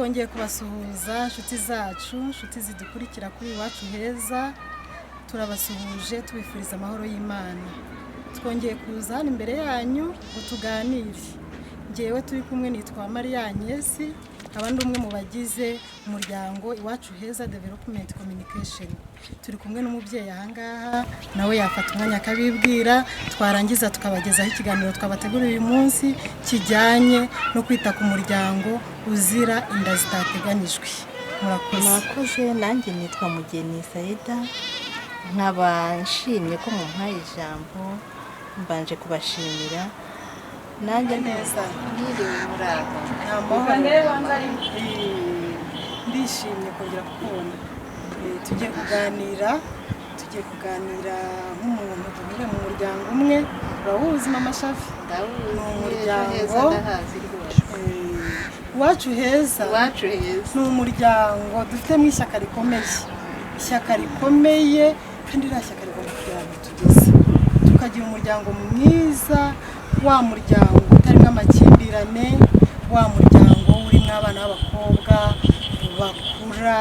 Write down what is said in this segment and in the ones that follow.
Twongeye kubasuhuza, inshuti zacu, inshuti zidukurikira kuri Iwacu Heza. Turabasuhuje, tubifuriza amahoro y'Imana. Twongeye kuza hano imbere yanyu ngo tuganire. Ngewe turi kumwe nitwa Mariya Agnes, nkaba ndi umwe mu bagize umuryango Iwacu Heza Development Communication. Turi kumwe n'umubyeyi ahangaha, nawe yafata umwanya akabibwira, twarangiza tukabagezaho ikiganiro twabateguriye uyu munsi kijyanye no kwita ku muryango uzira inda zitateganyijwe. Murakoze. Murakoze. Nanjye nitwa Mugeni Saida, nkaba nshimye ko mumpaye ijambo. Mbanje kubashimira nanjye. Neza. Mwiriwe, muraho? Ni amahoro. Ndishimye kongera kukubona. Tugiye kuganira nk'umuntu duhuriye mu muryango umwe. Urawuzi, Mama Shafi? Ndawuzi. Ni umuryango. Ejo Heza ndahazi rwose. Iwacu Heza. Iwacu Heza. Ni umuryango dufitemo ishyaka rikomeye, ishyaka rikomeye, kandi iriya shyaka rigomba kugira ahantu tugeze, tukagira umuryango mwiza, wa muryango utarimo amakimbirane, wa muryango urimo abana b'abakobwa bakura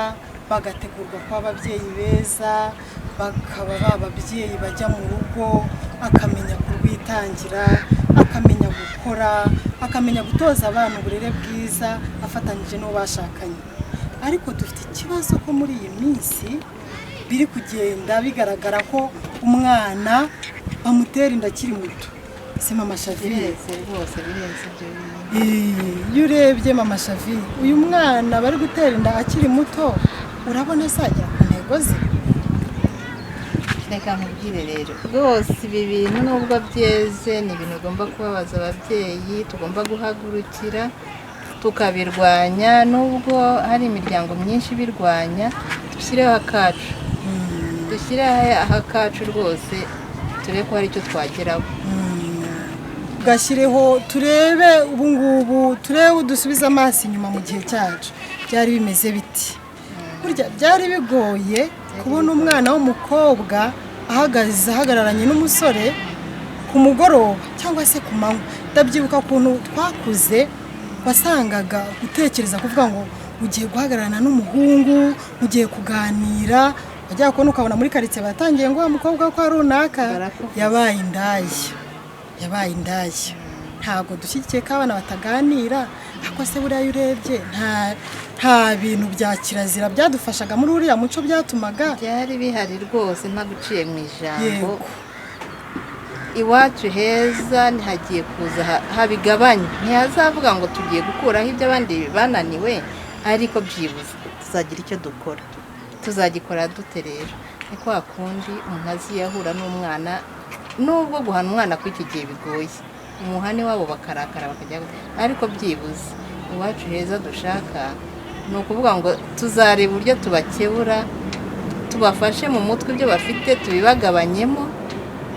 bagategurwa kuba ababyeyi beza, bakaba ba babyeyi bajya mu rugo akamenya kurwitangira, akamenya gukora, akamenya gutoza abana uburere bwiza afatanyije n'uwo bashakanye. Ariko dufite ikibazo ko muri iyi minsi biri kugenda bigaragara ko umwana bamutera inda akiri muto. Si Mama Shavi? Bireze rwose, birenze ibyo bintu. Iyo urebye, Mama Shavi, uyu mwana bari gutera inda akiri muto, urabona azagera ku ntego ze? Reka nkubwire rero, rwose ibi bintu nubwo byeze, ni ibintu bigomba kubabaza ababyeyi, tugomba guhagurukira tukabirwanya. Nubwo hari imiryango myinshi ibirwanya, dushyireho akacu, dushyireho akacu rwose, turebe ko hari icyo twageraho. Gashyireho, turebe ubu ngubu, turebe, dusubize amaso inyuma mu gihe cyacu byari bimeze biti. Burya byari bigoye kubona umwana w'umukobwa ahagaze, ahagararanye n'umusore ku mugoroba cyangwa se ku manywa. Ndabyibuka ukuntu twakuze, wasangaga gutekereza kuvuga ngo ugiye guhagararana n'umuhungu, ugiye kuganira, wajya kubona ukabona muri karitsiye batangiye ngo wa mukobwa wo kwa runaka Barakuvuze. yabaye indaya, yabaye indaya. Ntabwo dushyigikiye ko abana bataganira, ariko se buriya iyo urebye nta bintu bya kirazira byadufashaga muri uriya muco byatumaga? Byari bihari rwose, ntaguciye mu ijambo. Yego. Iwacu Heza ntihagiye kuza habigabanye, ntihazavuga ngo tugiye gukuraho ibyo abandi bananiwe, ariko byibuze tuzagira icyo dukora. Tuzagikora dute rero? Ni kwa kundi umuntu aziyahura n'umwana. Nubwo guhana umwana kuri iki gihe bigoye, umuhane wabo bakarakara bakajya, ariko byibuze Iwacu Heza dushaka ni ukuvuga ngo tuzareba uburyo tubakebura, tubafashe mu mutwe, ibyo bafite tubibagabanyemo,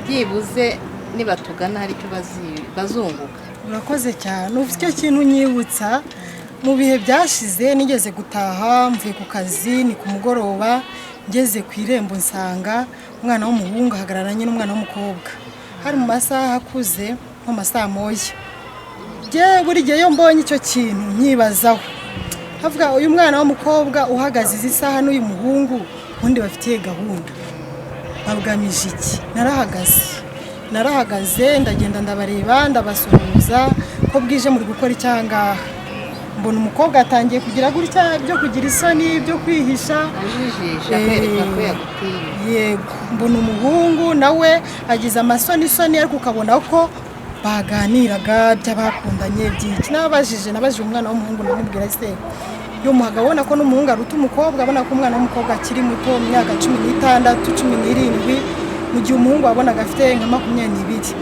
byibuze nibatugana hari icyo bazunguka. Urakoze cyane. Ufite icyo kintu unyibutsa mu bihe byashize. Nigeze gutaha mvuye ku kazi, ni ku mugoroba, ngeze ku irembo nsanga umwana w'umuhungu ahagararanye n'umwana w'umukobwa. Hari mu masaha akuze, nko mu masaha moya. Buri gihe iyo mbonye icyo kintu nyibazaho, havuga uyu mwana w'umukobwa uhagaze izi saha n'uyu muhungu, ubundi bafitiye gahunda, bagamije iki? Narahagaze, ndagenda, ndabareba, ndabasuhuza: "Ko bwije muri gukora icyangaha?" Mbona umukobwa atangiye kugira gutya byo kugira isoni, byo kwihisha. Ajijisha kwereka ko yagutiye. Yego. Mbona umuhungu nawe agize amasonisoni, ariko ukabona ko baganiraga by'abakundanye byinshi. Nabajije umwana w'umuhungu, ndamubwira: "Se yo muhaga abona ko n'umuhungu aruta umukobwa, abona ko umwana w'umukobwa akiri muto, mu myaka 16, 17, mu gihe umuhungu wabonaga afite nka 22."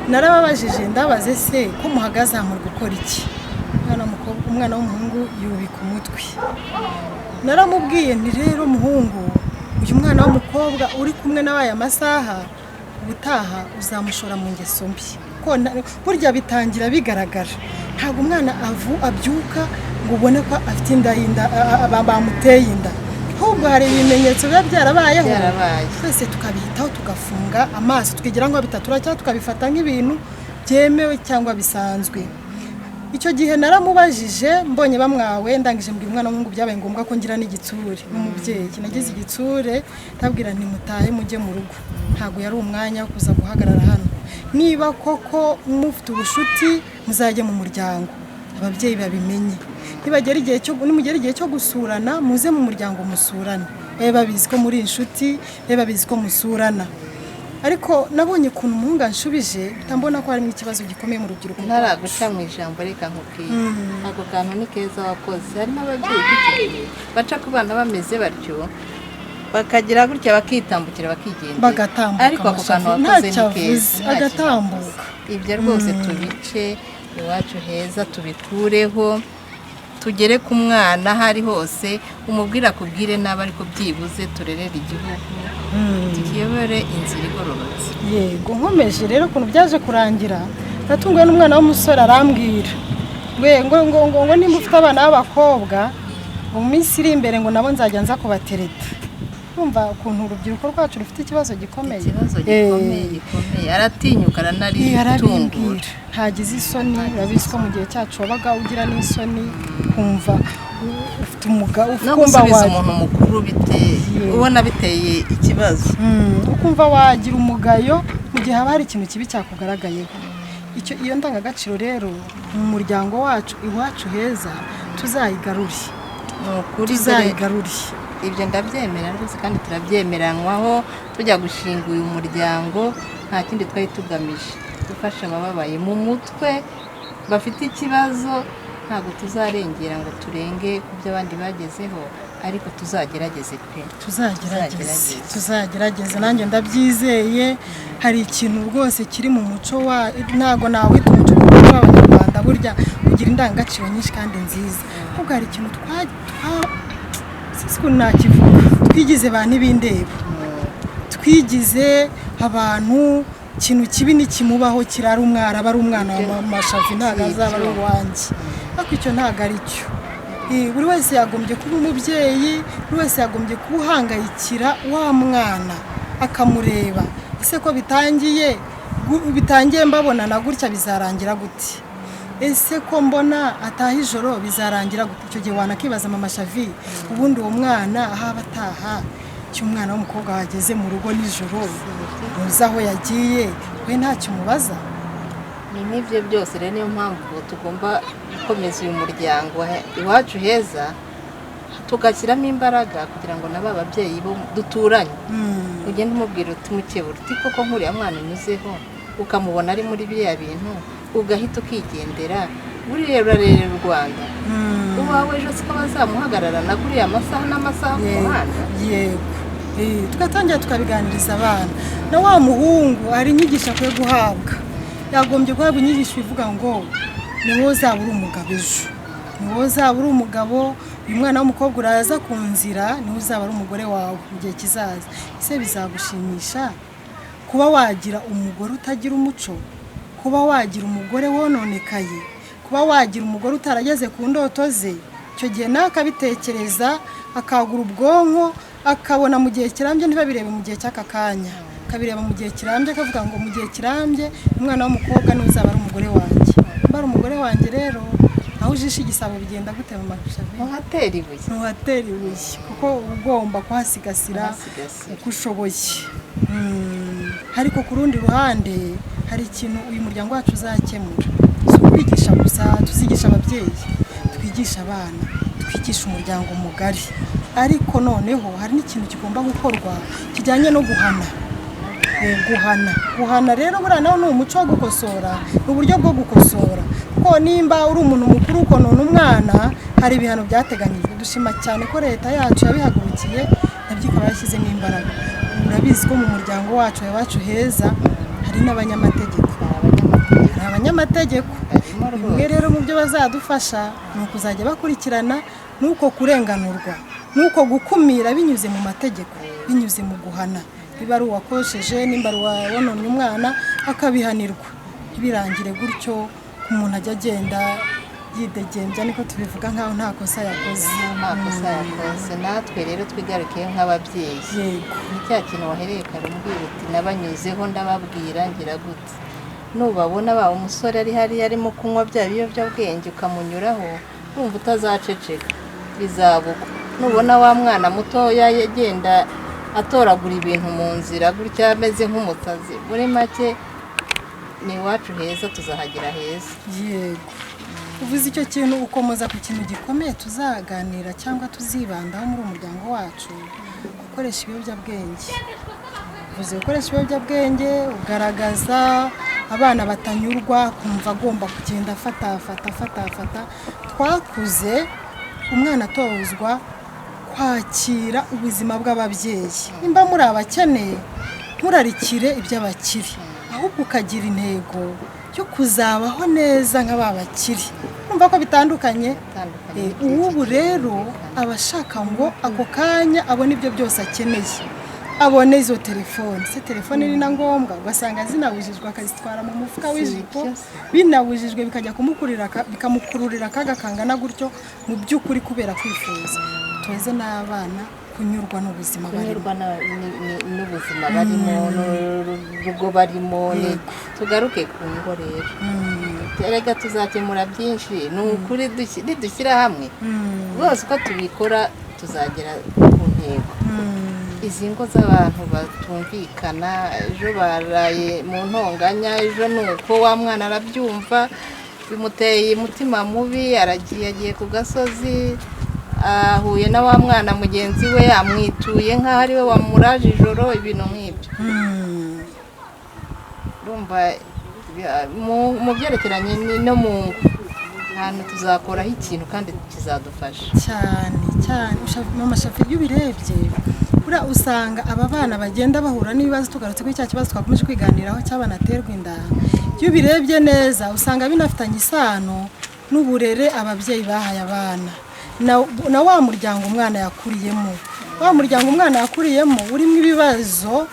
Narababajije, ndabaze: "Se ko muhagaze aha muri gukora iki?" Umwana w'umuhungu yubika umutwe. Naramubwiye nti: "Rero muhungu, uyu mwana w'umukobwa uri kumwe nawe aya masaha, ubutaha uzamushora mu ngeso mbi." Ko burya bitangira bigaragara. Ntabwo umwana abyuka ngo ubone ko afite inda y'inda, bamuteye inda, ahubwo hari ibimenyetso biba byarabayeho. Byarabaye. Twese tukabihitaho, tugafunga amaso, tukigira ngo bitatura, cyangwa tukabifata nk'ibintu byemewe cyangwa bisanzwe. Icyo gihe naramubajije, mbonye bamwawe, ndangije mbwira umwana w'umuhungu, byabaye ngombwa ko ngira n'igitsure n'umubyeyi. Nagize igitsure, ndabwira nti: "Mutahe mujye mu rugo, ntabwo yari umwanya wo kuza guhagarara hano. Niba koko mufite ubushuti, muzajye mu muryango, ababyeyi babimenye. Nibagera igihe cyo nimugera igihe cyo gusurana, muze mu muryango musurane, babe babizi ko muri inshuti, babe babizi ko musurana." Ariko nabonye ukuntu umuhungu anshubije, mpita mbona ko harimo ikibazo gikomeye mu rubyiruko rwacu. Ntaraguca mu ijambo, reka nkubwire, ako kantu ni keza wakoze. Hari n'ababyeyi b'iki gihe baca ku bana bameze batyo, bakagira gutya bakitambukira, bakigendera. Bagatambuka. Ariko ako kantu Amashafi, wakoze ntacyo ni keza. avuze, Nta kintu agatambuka. avuze. Ibyo rwose tubice iwacu heza, tubikureho, tugere ku mwana aho ari hose, umubwire akubwire nabi, ariko byibuze turerere igihugu, tukiyobore inzira igororotse. Yego, nkomeje rero ukuntu byaje kurangira, natunguwe n'umwana w'umusore arambwira ngo nimba ufite abana b'abakobwa, ngo mu minsi iri imbere ngo nabo nzajya nza kubatereta. Kumva ukuntu urubyiruko rwacu rufite ikibazo gikomeye. Ikibazo gikomeye, gikomeye. Aratinyuka, Iyo aranaritumbura. Arabimbwira, ntagize isoni. Urabizi ko mu gihe cyacu wabaga ugira n'isoni, kumva ufite umuga No ukumva gusubiza umuntu mukuru biteye, ubona biteye ikibazo. Ukumva wagira umugayo mu gihe haba hari ikintu kibi cyakugaragayeho. Icyo iyo ndangagaciro rero mu muryango wacu iwacu heza tuzayigarure. Ni ukuri dore. Tuzayigarure. Ibyo ndabyemera rwose, kandi turabyemeranywaho. Tujya gushinga uyu muryango nta kindi twari tugamije, gufasha abababaye mu mutwe bafite ikibazo. Ntabwo tuzarengera ngo turenge ku byo abandi bagezeho, ariko tuzagerageze pe. Tuzagerageze. Tuzagerageze. Tuzagerageze, nanjye ndabyizeye. Hari ikintu rwose kiri mu muco wa, ntabwo nawita umuco, kuko umuco w'Abanyarwanda burya ugira indangagaciro nyinshi kandi nziza, ahubwo hari ikintu twa sinzi ukuntu nakivuga, twigize ba ntibindeba, twigize abantu ikintu kibi nikimubaho kirara umwara, aba ari umwana wa Mashavi, ntabwo azaba ari uwanjye. Ariko icyo ntabwo ari cyo. Buri wese yagombye kuba umubyeyi, buri wese yagombye kuba uhangayikira wa mwana, akamureba: ese ko bitangiye bitangiye mbabonana gutya, bizarangira gute? Ese ko mbona ataha ijoro, bizarangira gute? Icyo gihe wanakibaza, mama Shavi, ubundi uwo mwana aho aba ataha, cy'umwana w'umukobwa wageze mu rugo nijoro, ntuzi aho yagiye, we ntacyo umubaza. Ni nk'ibyo byose rero, niyo mpamvu tugomba gukomeza uyu muryango iwacu heza, tugashyiramo imbaraga kugira ngo na ba babyeyi bo duturanye, ugende umubwira uti: "Mukebura," uti: "Koko nk'uriya mwana unyuzeho ukamubona ari muri biriya bintu, ugahita ukigendera, buriya urarerera u Rwanda. Uwawe ejo siko bazamuhagararana kuriya masaha n'amasaha ku muhanda." Yego. Tugatangira tukabiganiriza abana. Na wa muhungu hari inyigisho akwiye guhabwa, yagombye guhabwa inyigisho ivuga ngo: "Ni wowe uzaba uri umugabo ejo, ni wowe uzaba uri umugabo. Uyu mwana w'umukobwa uraza ku nzira niwe uzaba ari umugore wawe mu gihe kizaza. Ese bizagushimisha kuba wagira umugore utagira umuco, kuba wagira umugore wononekaye, kuba wagira umugore utarageze ku ndoto ze?" Icyo gihe nawe akabitekereza, akagura ubwonko, akabona mu gihe kirambye, ntibabirebe mu gihe cy'aka kanya, akabireba mu gihe kirambye, akavuga ngo: "Mu gihe kirambye umwana w'umukobwa niwe uzaba ari umugore wanjye. Niba ari umugore wanjye rero, aho ujishe igisabo bigenda gute mu marushanwa?" Ntuhatera ibuye. Ntuhatera ibuye, kuko uba ugomba kuhasigasira Kuhasigasira. uko ushoboye. Ariko ku rundi ruhande hari ikintu uyu muryango wacu uzakemura. Si ukwigisha gusa, tuzigisha ababyeyi, twigisha abana, twigisha umuryango mugari, ariko noneho hari n'ikintu kigomba gukorwa kijyanye no guhana. Guhana rero buriya nawe ni umuco wo gukosora, ni uburyo bwo gukosora, kuko nimba uri umuntu mukuru ukonona umwana, hari ibihano byateganyijwe. Dushima cyane ko leta yacu yabihagurukiye, nabyo ikaba yashyizemo imbaraga. Urabizi ko mu muryango wacu iwacu heza hari n'abanyamategeko. Hari abanyamategeko. Hari abanyamategeko. Barimo Bimwe rwose. rero mu byo bazadufasha ni ukuzajya bakurikirana n'uko kurenganurwa, n'uko gukumira binyuze mu mategeko, binyuze mu guhana. Niba ari uwakosheje, nimba ari uwononnye umwana, akabihanirwa, ntibirangire gutyo, umuntu ajya agenda yidegembya, niko tubivuga, nkaho nta kosa yakoze. Nta kosa yakoze. Natwe rero twigarukiye nk'ababyeyi. Yego. Ni cya kintu wahereye kare umbwira uti: "Nabanyuzeho, ndababwira, ngira gute." Nubabona ba umusore ari hariya arimo kunywa bya biyobyabwenge ukamunyuraho, urumva utazaceceka, bizabuka. Nubona wa mwana mutoya agenda atoragura ibintu mu nzira gutya ameze nk'umutazi, muri make ni iwacu heza, tuzahagera heza. Yego, uvuze icyo kintu, ukomoza ku kintu gikomeye tuzaganira cyangwa tuzibandaho muri uyu muryango wacu: gukoresha ibiyobyabwenge. Uvuze gukoresha ibiyobyabwenge, ugaragaza abana batanyurwa, kumva agomba kugenda afata afata afata afata. Twakuze umwana atozwa kwakira ubuzima bw'ababyeyi. Nimba muri abakene, nturarikire iby'abakire, ahubwo ukagira intego yo kuzabaho neza nk'aba bakire. Urumva ko bitandukanye. Bitandukanye. Ubu rero aba ashaka ngo ako kanya abone ibyo byose akeneye, abone izo telefone. Se telefone ni na ngombwa? Ugasanga zinabujijwe, akazitwara mu mufuka Si w'ijipo. ibyo se. Binabujijwe, bikajya kumukurira bikamukururira akaga kangana gutyo mu by'ukuri kubera kwifuza. Tuze n'abana kunyurwa n'ubuzima barimo. Kunyurwa n'ubuzima barimo, n'urugo barimo. Tugaruke ku ngo rero. Erega tuzakemura byinshi, ni ukuri, nidushyira hamwe rwose uko tubikora tuzagera ku ntego. Izi ngo z'abantu batumvikana, ejo baraye mu ntonganya, ejo ni uko wa mwana arabyumva bimuteye umutima mubi, aragiye, agiye ku gasozi, ahuye na wa mwana mugenzi we, amwituye nk'aho ari we wamuraje ijoro, ibintu nk'ibyo. Urumva mu byerekeranye no mu ngo, ahantu tuzakoraho ikintu kandi kizadufasha. Cyane cyane. Mama Shafi, iyo ubirebye buriya usanga aba bana bagenda bahura n'ibibazo, tugarutse kuri cya kibazo twakomeje kwiganiraho cy'abana baterwa inda, iyo ubirebye neza usanga binafitanye isano n'uburere ababyeyi bahaye abana na wa muryango umwana yakuriyemo. Wa muryango umwana yakuriyemo urimo ibibazo,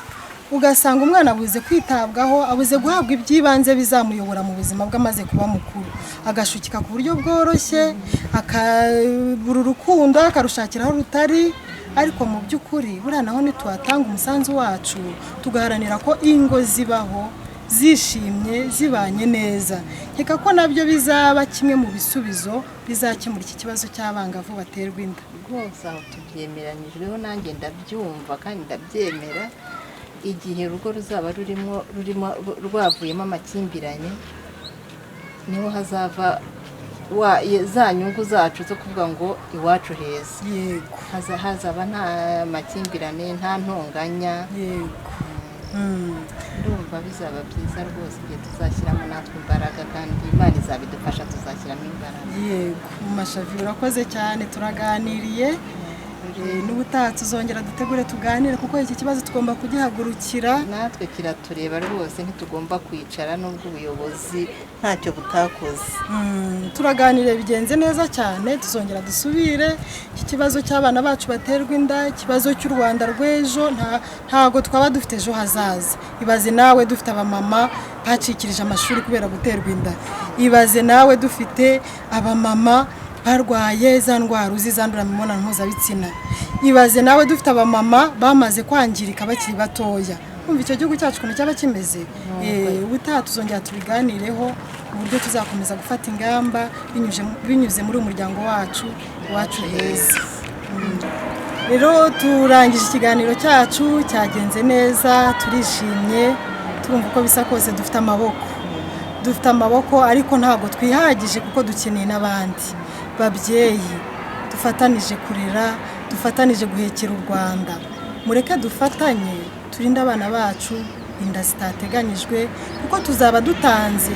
ugasanga umwana abuze kwitabwaho, abuze guhabwa iby'ibanze bizamuyobora mu buzima bwe amaze kuba mukuru, agashukika ku buryo bworoshye, akabura urukundo, akarushakira aho rutari. Ariko mu by'ukuri buriya naho ntituhatanga umusanzu wacu, tugaharanira ko ingo zibaho zishimye, zibanye neza, nkeka ko nabyo bizaba kimwe mu bisubizo bizakemura iki kibazo cy'abangavu baterwa inda. Rwose aho tubyemeranyijweho, nanjye ndabyumva kandi ndabyemera. Igihe urugo ruzaba rurimo rwavuyemo amakimbirane, niho hazava za nyungu zacu zo kuvuga ngo iwacu heza. Hazaba nta makimbirane, nta ntonganya. Ndumva bizaba byiza rwose igihe tuzashyiramo natwe imbaraga, kandi Imana izabidufasha, tuzashyiramo imbaraga. Yego, mama Shavi, urakoze cyane, turaganiriye. N'ubutaha tuzongera dutegure tuganire, kuko iki kibazo tugomba kugihagurukira. Natwe kiratureba rwose, ntitugomba kwicara nubwo ubuyobozi ntacyo butakoze. Turaganira bigenze neza cyane, tuzongera dusubire iki kibazo cy'abana bacu baterwa inda, ikibazo cy'u Rwanda rw'ejo. Ntago twaba dufite ejo hazaza. Ibaze nawe dufite abamama bacikirije amashuri kubera guterwa inda. Ibaze nawe dufite abamama barwaye za ndwara uzi zandura mu mibonano mpuzabitsina. Ibaze nawe dufite abamama bamaze kwangirika bakiri batoya. Kumva icyo gihugu cyacu ukuntu cyaba kimeze. Ubutaha tuzongera tubiganireho, uburyo tuzakomeza gufata ingamba binyuze muri uyu muryango wacu Iwacu Heza. Rero turangije ikiganiro cyacu, cyagenze neza, turishimye, turumva uko bisa kose dufite amaboko, dufite amaboko, ariko ntabwo twihagije kuko dukeneye n'abandi babyeyi dufatanije kurera, dufatanije guhekera u Rwanda. Mureke dufatanye turinde abana bacu inda zitateganyijwe, kuko tuzaba dutanze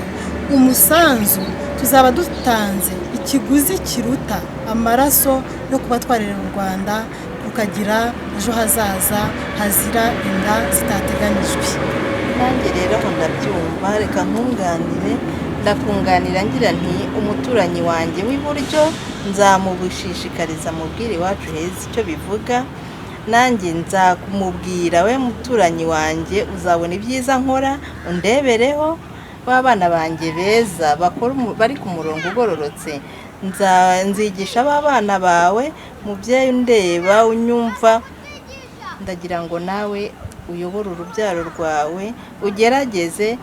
umusanzu, tuzaba dutanze ikiguzi kiruta amaraso yo kuba twarerera u Rwanda rukagira ejo hazaza hazira inda zitateganyijwe. Nanjye rero aho ndabyumva, reka nkunganire. Ndakunganira ngira nti umuturanyi wanjye w'iburyo nzamubushishikariza, mubwire Iwacu Heza icyo bivuga. Nanjye nzakumubwira, we muturanyi wanjye, uzabona ibyiza nkora undebereho. B'abana banjye beza bakora bari ku murongo ugororotse, nzigisha b'abana bawe. Mubyeyi undeba, unyumva, ndagira ngo nawe uyobore urubyaro rwawe, ugerageze.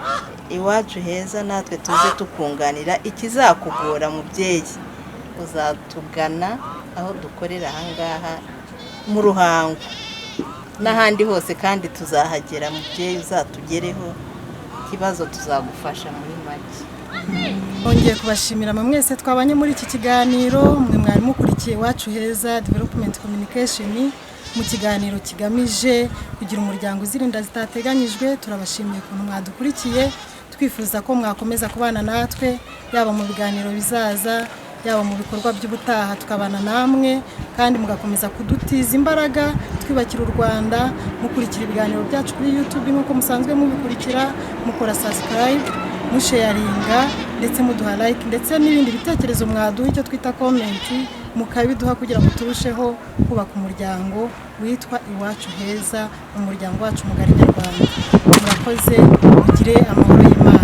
Iwacu Heza natwe tuze tukunganira. Ikizakugora mubyeyi, uzatugana aho dukorera ahangaha mu Ruhango n'ahandi hose, kandi tuzahagera. Mubyeyi, uzatugereho, ikibazo tuzagufasha muri make. Nongeye kubashimira mwe mwese twabanye muri iki kiganiro. Mwe mwari mukurikiye Iwacu Heza Development Communication mu kiganiro kigamije kugira umuryango uzira inda zitateganyijwe. Turabashimiye ukuntu mwadukurikiye. Twifuza ko mwakomeza kubana natwe, yaba mu biganiro bizaza, yaba mu bikorwa by'ubutaha, tukabana namwe kandi mugakomeza kudutiza imbaraga twiyubakira u Rwanda, mukurikira ibiganiro byacu kuri YouTube nk'uko musanzwe mubikurikira, mukora subscribe, musharinga, ndetse muduha like, ndetse n'ibindi bitekerezo mwaduha, icyo twita comment, mukabiduha kugira ngo turusheho kubaka umuryango witwa Iwacu Heza, umuryango wacu mugari nyarwanda. Murakoze, mugire amahoro y'Imana.